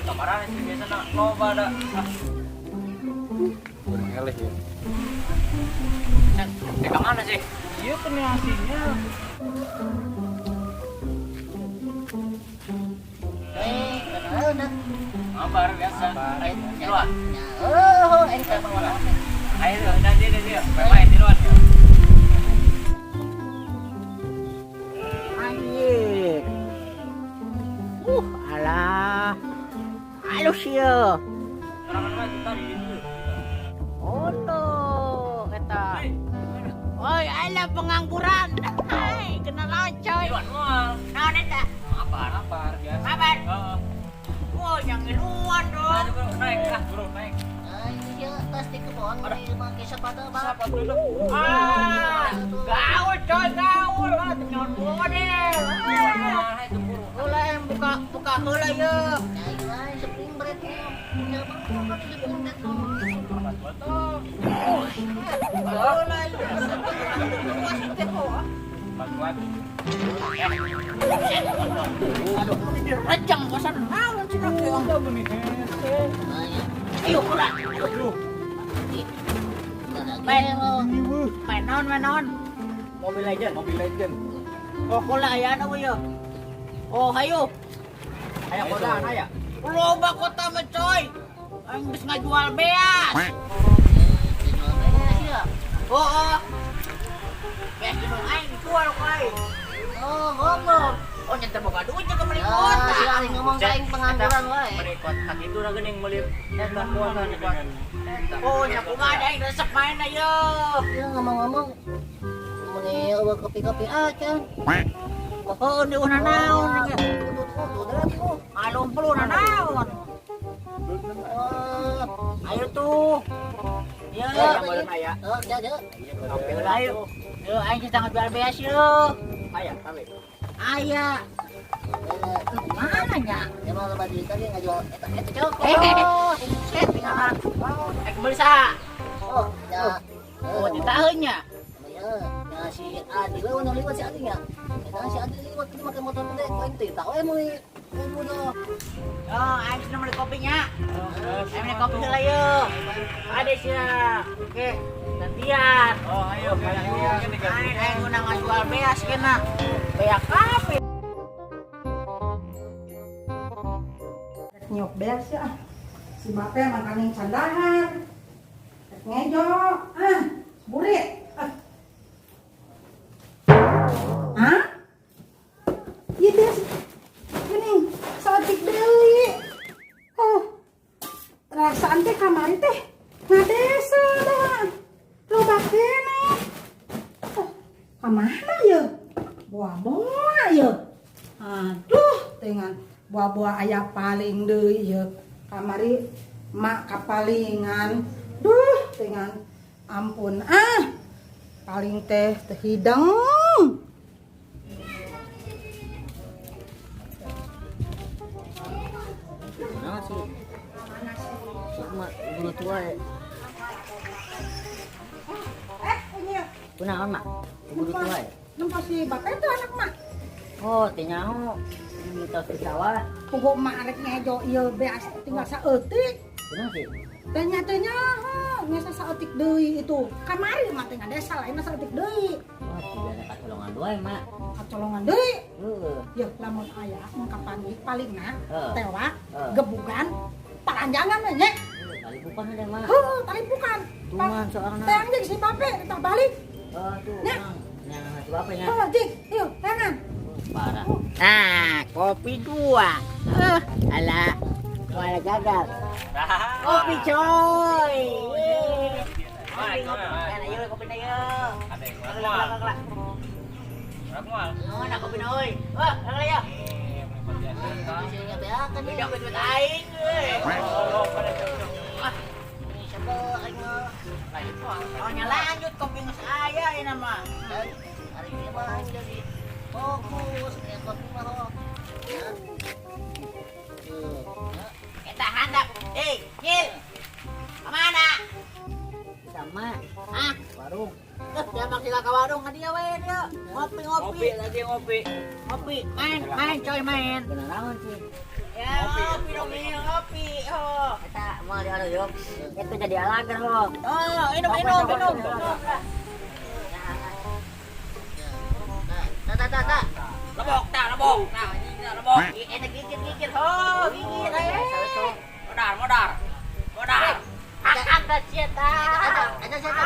Kamarana sih biasana loba da. Ah. Kurang eleh ya. Eh, kemana sih? Iya penasinya. Eh, kenal dah. Kabar biasa. Ayo, keluar. Oh, ini sama orang. Ayo, dan dia dia. Main di luar. Anjir. Alah. Halus ya. Orang mah tadi itu. Oh, kata. Oi, alah pengangguran. Hai, kenal coy. Iwan moal. Naon eta? Kabar, kabar biasa. Kabar. Heeh. Oh, yang ngiluan dong. Ayo, bro, naik ah, bro, naik. Ah, ini dia tas di kebon di make sepatu, Bang. Siapa dulu? Ah, gaul coy, gaul. Ah, tinggal model. Ah, itu buru. Ulah yang buka buka heula ye. Ya, iya, lain spring break-nya. Punya bang, kan di pundak tuh. Heula ye. Bantuan. Aduh, direjang kosan naon cenah teh. Ah, iya. Ayo ulah. Main. Main naon, main naon. Mobile Legend. Mobile Legend. Oh, kola aya na we. Oh, hayo. Aya kodaan aya. Loba kota mah coy. Aing geus ngajual beas. Dijual beas ya. Oh, oh. Beas indung aing dijual ku aing. Oh, ngomong. Oh, nyata boga duit jeung meuli Ya, kota. si aing ngomong ka aing pengangguran wae. Beli kota kitu lah geuning meuli eta kuota di Oh, nya kumaha da aing resep main ayo. Ya ngomong-ngomong, meni eueuh kopi-kopi acan. Oh, di una naon. Tutut tuh. Ngalumpul una naon. Oh, Ayo tuh. Ya, Ya, yang aya. oh, ya, ya. Oke lah ayo. Yo, aing kita ngajual beas yo. Aya, kami. Aya. Mana nya? Emang loba duit tadi ngajual eta eta cok. Eh, set tinggal. Eh, beli saha? Oh, ya. Oh, ditaheun nya. Ya, ya si Adi we nu liwat si Adi nya. Eta si Adi liwat itu make motor gede, aing teh tahu eh meuli udah. Oh, aing sudah beli kopinya. Aing beli kopi heula yo. Ada sia. Oke, gantian. Oh, ayo, ayo. Aing aing ngundang ngajual beas kena. Beak kafe. Nyok beas ya. Si bape makanin candahan. Rek ngejo. Ah, burit. Ah. Hah? Iya beas. Gini, saeutik deui. Oh. Perasaan teh kamari teh ngadesa dah. Loba keneh. Oh, kamana ye? Boa-boa ye. Aduh, dengan buah-buah aya paling deui ye. Kamari mak kapalingan. Duh, dengan ampun ah. Paling teh teu hideng. Nah, sih. Sama guru tua ya. Eh, ini Kunaon, Mak? Guru tua ya. Nempo si bapak itu anak mak. Oh, teu nyaho. Ini tos di sawah. Pokok mak rek ngejo ieu beas tinggal saeutik. Kunaon sih? Tanya tanya, ngesa saeutik deui itu. Kamari mah teh desa lain saeutik deui. Oh, tidak ada kacolongan dua ya, Mak. Kacolongan deui. Heeh. Ya lamun aya mun kapanggih palingna Heeh. tewak Heeh. gebugan paranjangan we nya. Kali bukan ada, Mak. Heuh, tali bukan. Tuman soalna. Teang jeung si bape kita balik. Oh, tuh. Nya. Yang si bape nya. Heuh, jing, yuk, tangan. Parah. Nah, kopi dua. Eh, alah. Malah gagal. Kopi coy. Kopi, kopi. Ayo kopi na yo. Ada yang Kelak, mual. kelak, kelak. Mual. Oh, nak kopi na euy. Wah, kelak ya. Beda kopi duit aing euy. Ah, oh, nya lanjut kopi geus aya ieu mah. Hari ini mah aing jadi fokus kayak kopi mah. Oh. Ya. Tuh, ya. Eta handap. Eh, Nyil. Kemana? Sama Ah, warung. Eh, dia makin ke warung dia we dia. Ngopi ngopi. Ngopi lagi ngopi. Ngopi, main, main coy main. Bener naon sih? Ya, ngopi dong, ngopi. ngopi. Oh. Eta mau diaruyuk. Itu jadi alager ho. Oh, minum minum minum. Ta ta ta ta. Lebok tah, lebok. Nah, ini lebok. Enak gigit-gigit ho, gigit ayo. Modar, modar. Modar. Akan dah sia tah. Ada siapa?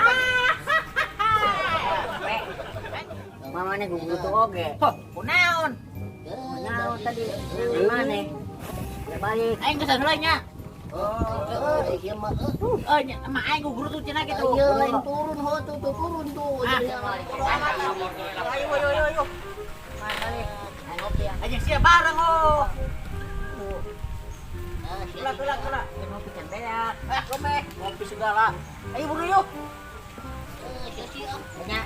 Mama nih gugu tuh oge. Ho, kunaon? Kunaon tadi? Mana? Balik. Aing geus heula nya. Oh, iya mah. Oh, nya mah aing gugu tuh cenah kitu. Iya, lain turun ho tuh, tuh turun tuh. Ayo ayo ayo ayo. Balik. Ngopi ya. Aja sia bareng ho. Kula kula kula. Ngopi can beak. Eh, lomeh, ngopi segala. Ayo buru yuk. Eh, sia-sia. Nya.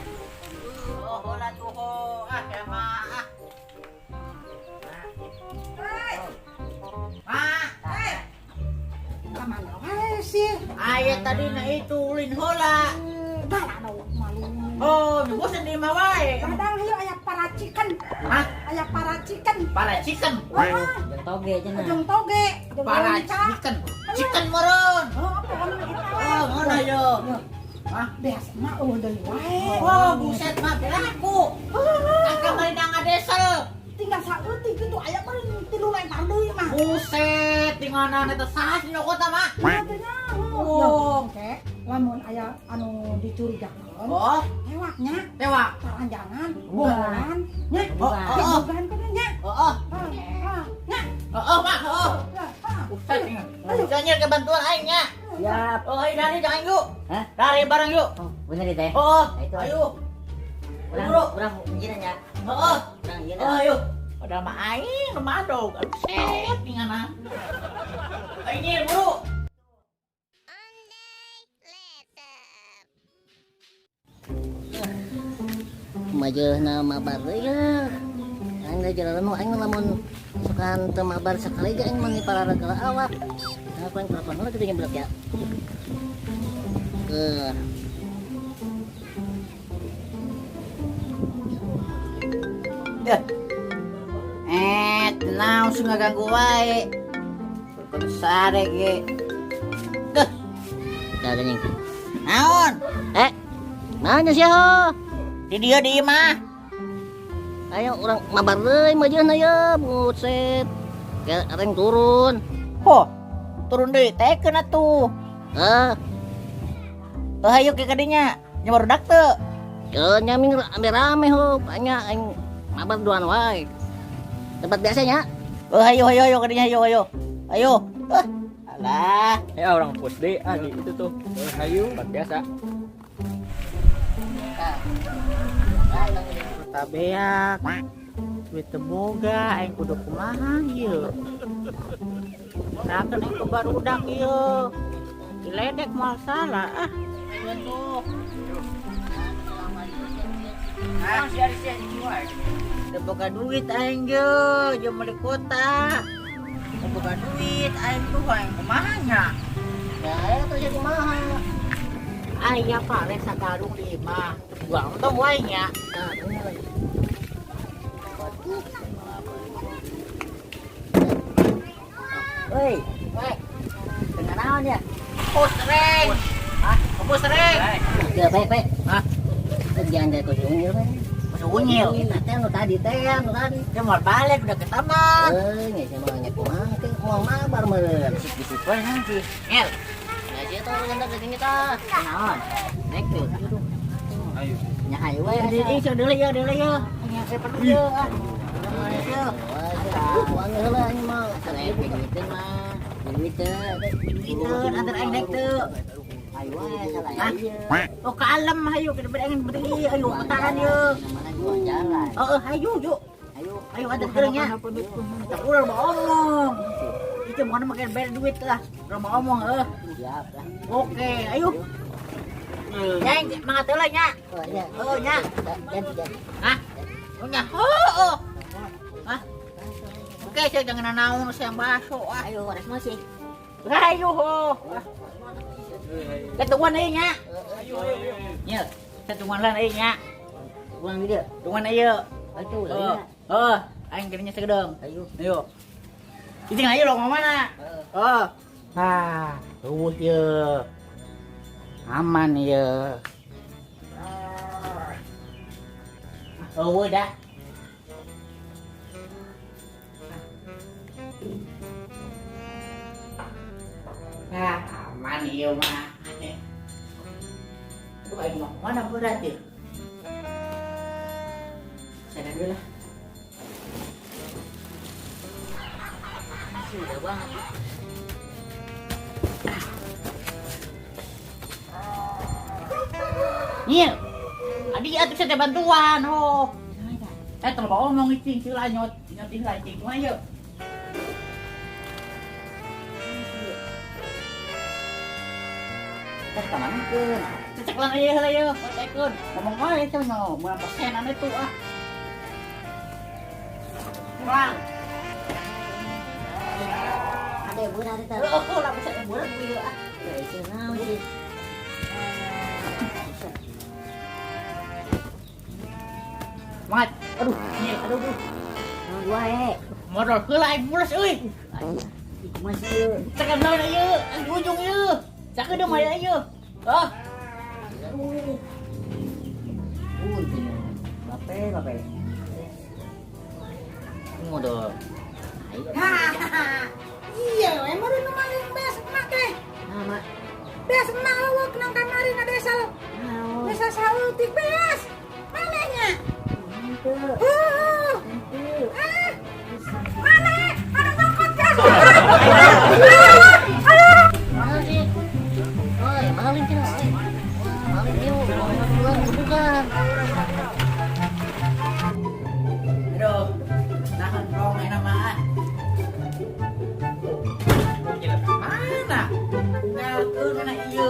Oh, hola tuh ho. Ah, ya mah. Ah. Ah, Eh. Kamana wae sih? Aya tadi na itu ulin hola. Dah anu malu. Oh, bosan di imah wae. Kadang hayu aya paracikan. Hah? Aya paracikan. Para chicken. Wah, Jeung toge cenah. jeung toge, jeung Para leunca. chicken. Chicken meureun. Oh, apa kamu eta we? Oh, ngono yo. Hah? Beas mah eueuh deui wae. Oh, buset mah piraku. Angka bari nanga desel. Tinggal saeutik kitu aya paling 3 lempar deui mah. Buset, tinggalan eta saha sih nyokot mah? Iya teh nyaho. Oh. Oke, lamun aya anu dicurigakeun, Oh, tewaknya tewak. paranjangan, bohongan, nya. Oh, oh, oh. Bogaan kana nya. Oh, oh. Ah, ah, nya. Oh, oh, mak, oh. Ya, ah. Buset, tinggal. Nya ke bantuan aing nya. Siap. Oh, ayo dari jangan yuk. Hah? Dari bareng yuk. Oh, bener itu ya? Oh, oh. Itu. Ayo. Urang, Buru. urang ieu nya. Oh, oh. Urang ieu. Oh, ayo. Padahal mah aing lemah dong. Aduh, set tinggalan. Ayo nyir, buru. Majeuna mabar deui ya. Aing da jalan mah aing lamun sukan teu mabar sakali ge aing mah pararaga awak. Nah, aku yang telepon heula kitu nya budak ya. Keur. Dah. Eh, langsung ngaganggu wae. Kudu sare ge. Duh, Dah geuning. naon? Eh, mana sih ho? Di dia di imah. Ayo urang mabar deui majeuna ya, buset. Kayak reng turun. Ho, turun deui teh keun atuh. Eh, Oh, ayo ke kadinya. Nya barudak teu. ke nyamin rame-rame ho, banyak aing mabar duaan wae. Tempat biasanya. Oh, ayo ayo ayo kadinya ayo ayo. Ayo. Ah, alah. Ya orang push deh, ah di itu tuh. Hayu, tempat biasa. Tabeak. Duit teu boga aing kudu kumaha ieu. Sakeun aing ke barudak ieu. Diledek moal salah ah. Ah, si Ari si wae. Teu boga duit aing ge, jeung meuli kota. Teu boga duit aing tuh aing kumaha nya. Ya, eta jadi kumaha. Aya paling sakarung di imah. Buang tong wae nya. Nah, bener lagi. Woi, Weh, tengah naon ya? pus reng. Hah? Pus reng. Ya, baik, baik. Hah? Jangan dari kau unyil, baik. Pus unyil. Kita teh nu tadi teh, nu tadi. Dia mau balik udah ke taman. Eh, nya sama nya kumaha teh mau mabar meureun. Bisik-bisik wae nanti. Ngel. Ya sia tah urang ke sini tah. Naon? Naik tuh. Ayo. Nya hayu we. Ini sih deuleu ya, deuleu ya. Nya saya perlu ya. Ah. Deuleu ya. Uang heula ini mah. Duiteun mah. Duiteun. Duiteun antar aing naik teu. Ayo we salah Hah? ieu. Oh, ke alam hayu kita berangin berdiri ayo petaran ye. Mana gua jalan. Oh, hayu yuk. Ayo. Ayo ada gerengnya. Kita udah mau omong. Itu mana makin bayar duit lah. Udah mau omong eh. Siap lah. Oke, ayo. Nyeng, mangat heula nya. Oh iya. Oh, nya. Ganti ganti. Hah? Oh, nya. Oh, oh. Hah? Oke, saya jangan naon saya baso ah. Ayo waras masih. Ayo ho. Ketungan euy nya. Nya, ketungan lah euy nya. Uang dia. Tungguan ieu. Aduh, Oh, oh, aing kirinya segedeng. Ayo. Ayo. Itu ayo lo mau mana? Heeh. Oh. Ah, eueuh ye. Aman ye. Eueuh dah. Ah, aman ieu mah. Aduh, aing mah mana berat ieu? Sana dulu lah. Sudah banget. Iya. Adi atuh saya bantuan ho. Eh tong omong icing sila nyot nyot lah icing kumaha ieu? Teh ka mana keun? Cecek lah ieu heula ieu, potekeun. Ngomong wae teh no, moal persenan itu ah. Pulang. Ada berat eta. Oh, lah bisa berat ieu ah. Isi naon sih? Mat, aduh, ini aduh, aduh. Naon wae? Modal heula aing mules euy. Ih, kumaha sih ieu? Tekan naon ieu, di ujung ieu. Sakedeung mah ieu. Ah. Aduh. Bape, bape. Modal. Hahaha. Iya, emang nu maling beas emak teh. Nah, mak. Beas emak leuweuk nang kamari na desa. Naon? Desa saeutik beas. Manehnya? Henteu. Heuh. Henteu. Ah. Mana? Ada nyokot beas. Mahal sih. Oi, maling cenah, oi. Maling ieu, bukan, bukan. Aduh, nahan rong enak mah. Mana? Tinggalkeun mana ieu.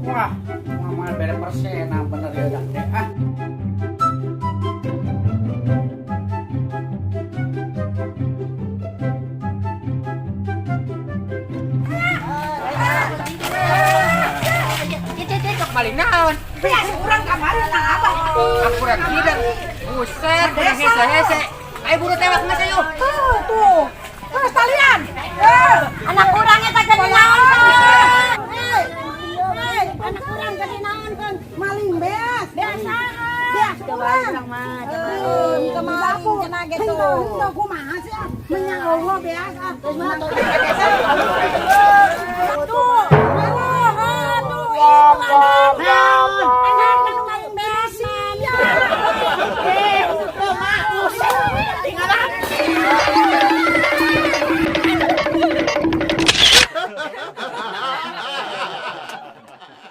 Wah, moal bere persenan bener ya dah teh. Ah. Maling naon? Beas urang kamari nang abah. Aku kurang tidak. Buset, hese-hese. Ayo buru tewak geus ayo. Tuh, tuh. Terus talian. Anak urang eta jadi naon? Hei, hei, Anak urang jadi naon kan? maling beas. Beas saha? Beas urang. Mah, Eh, maling cenah gitu. Henteu kumaha sih ah. Menyang Allah beas ah. Terus mah